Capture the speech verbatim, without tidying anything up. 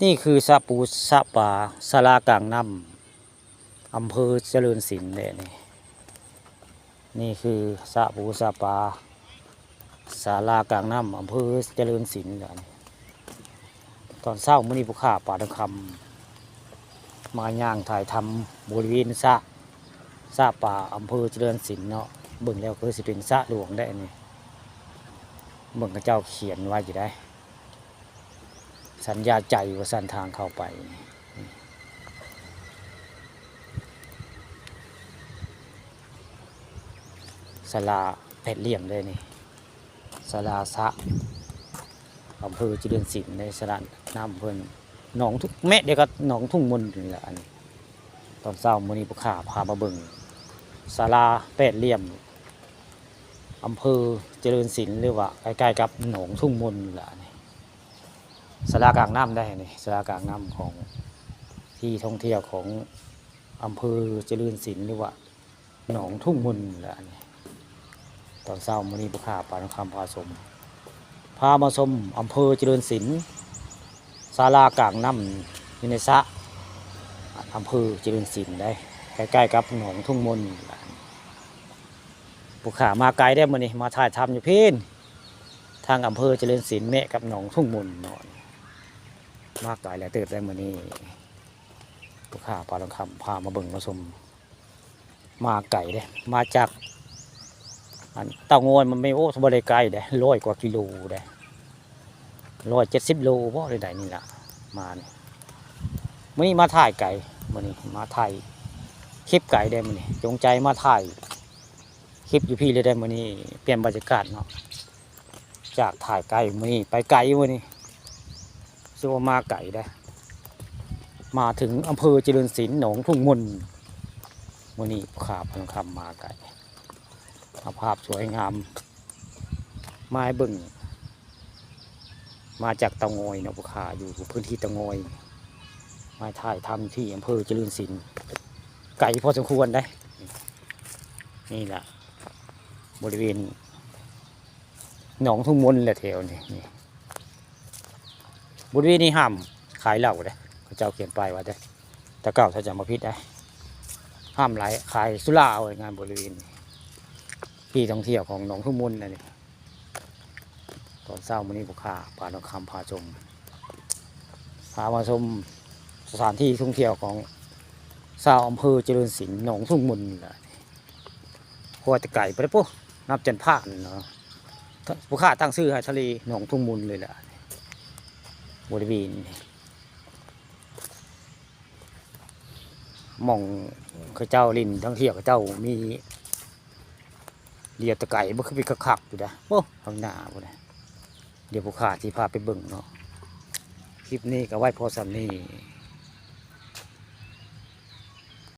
นี่คือสระปูสระปา ศาลากลางน้ำ อำเภอเจริญศิลป์เด้นี่ นี่คือสระปูสระปา ศาลากลางน้ำ อำเภอเจริญศิลป์เด้นี่ ตอนเช้ามื้อนี้ผู้ข้าป่าทองคำมาย่างถ่ายทำบริเวณสระ สระปา อำเภอเจริญศิลป์เนาะ เบิ่งแล้วคือสิเป็นสระหลวงได้นี่ เบิ่งเขาเจ้าเขียนไว้อยู่ได้ สัญญาใจว่าซั่น ทางเข้าไป ศาลาแปดเหลี่ยมเลยนี่ ศาลาสระ อำเภอเจริญศิลป์ ในสระน้ำเพิ่น หนองทุ่ง แมะเดียวกับหนองทุ่งมนนี่แหละ อันนี้ ตอนเช้ามื้อนี้ผู้ข้าพามาเบิ่ง ศาลาแปดเหลี่ยม อำเภอเจริญศิลป์ หรือว่าใกล้ๆกับหนองทุ่งมนนี่แหละ อันนี้ ศาลากลางน้ำได้นี่ ศาลากลางน้ำของที่ท่องเที่ยวของอำเภอเจริญศิลป์ หรือว่าหนองทุ่งมนแหละ อันนี้ ตอนเช้ามื้อนี้ผู้ข้าป่าทองคำพาชม พามาชมอำเภอเจริญศิลป์ ศาลากลางน้ำอยู่ในสระ อำเภอเจริญศิลป์ได้ ใกล้ๆกับหนองทุ่งมนแหละ ผู้ข้ามาไกลได้มื้อนี้ มาถ่ายทำอยู่พี้น ทางอำเภอเจริญศิลป์ แมะกับหนองทุ่งมนเนาะ มาไกลแล้วเติบได้มื้อนี้ ผู้ข้าป่าทองคำพามาเบิ่งมาชม มาไกลเด้ มาจาก อันเตางอยมันไม่ โอ้ บ่ได้ไกลเด้ ร้อยกว่ากิโลเด้ ร้อยเจ็ดสิบโลบ่ ได้ๆนี่ล่ะ มานี่ มื้อนี้มาถ่ายไกล มื้อนี้มาถ่ายคลิปไกลเด้ มื้อนี้จงใจมาถ่ายคลิปอยู่พี้เลยเด้ มื้อนี้เปลี่ยนบรรยากาศเนาะ จากถ่ายไกลมื้อนี้ไปไกลมื้อนี้ ซึ่งว่ามาไกลได้ มาถึงอำเภอเจริญศิลป์ หนองทุ่งมน มื้อนี้ผู้ข้าป่าทองคำมาไกล เอาภาพสวยงามมาให้เบิ่ง มาจากเตางอยเนาะ ผู้ข้าอยู่พื้นที่เตางอย มาถ่ายทำที่อำเภอเจริญศิลป์ ไกลพอสมควรได้ นี่แหละ บริเวณหนองทุ่งมนแหละแถวนี้ นี่ บริเวณนี้ห้ามขายเหล้าเด้ เขาเจ้าเขียนป้ายไว้เด้ แต่เก่าถ้าจำบ่ผิดได้ ห้ามขาย ขายสุรา เอาไว้งานบริเวณนี้ ที่ท่องเที่ยวของหนองทุ่งมนนั่นเอง ตอนเช้ามื้อนี้ผู้ข้าป่าทองคำพาชม พามาชมสถานที่ท่องเที่ยวของชาวอำเภอเจริญศิลป์ หนองทุ่งมนนี่แหละ เพราะว่าแต่ไกลไปแล้วปุ๊ นับจันทร์ผ่านเนาะ ผู้ข้าตั้งชื่อให้ทะเลหนองทุ่งมนเลยแหละ บริเวณนี้ หม่องเขาเจ้าเล่นท่องเที่ยว เขาเจ้ามีเรือตะไกบ่ คือไปคักๆอยู่นะ โอ้ ข้างหน้าพุ้นนะ เดี๋ยวผู้ข้าสิพาไปเบิ่งเนาะ คลิปนี้ก็ไว้พอส่ำนี้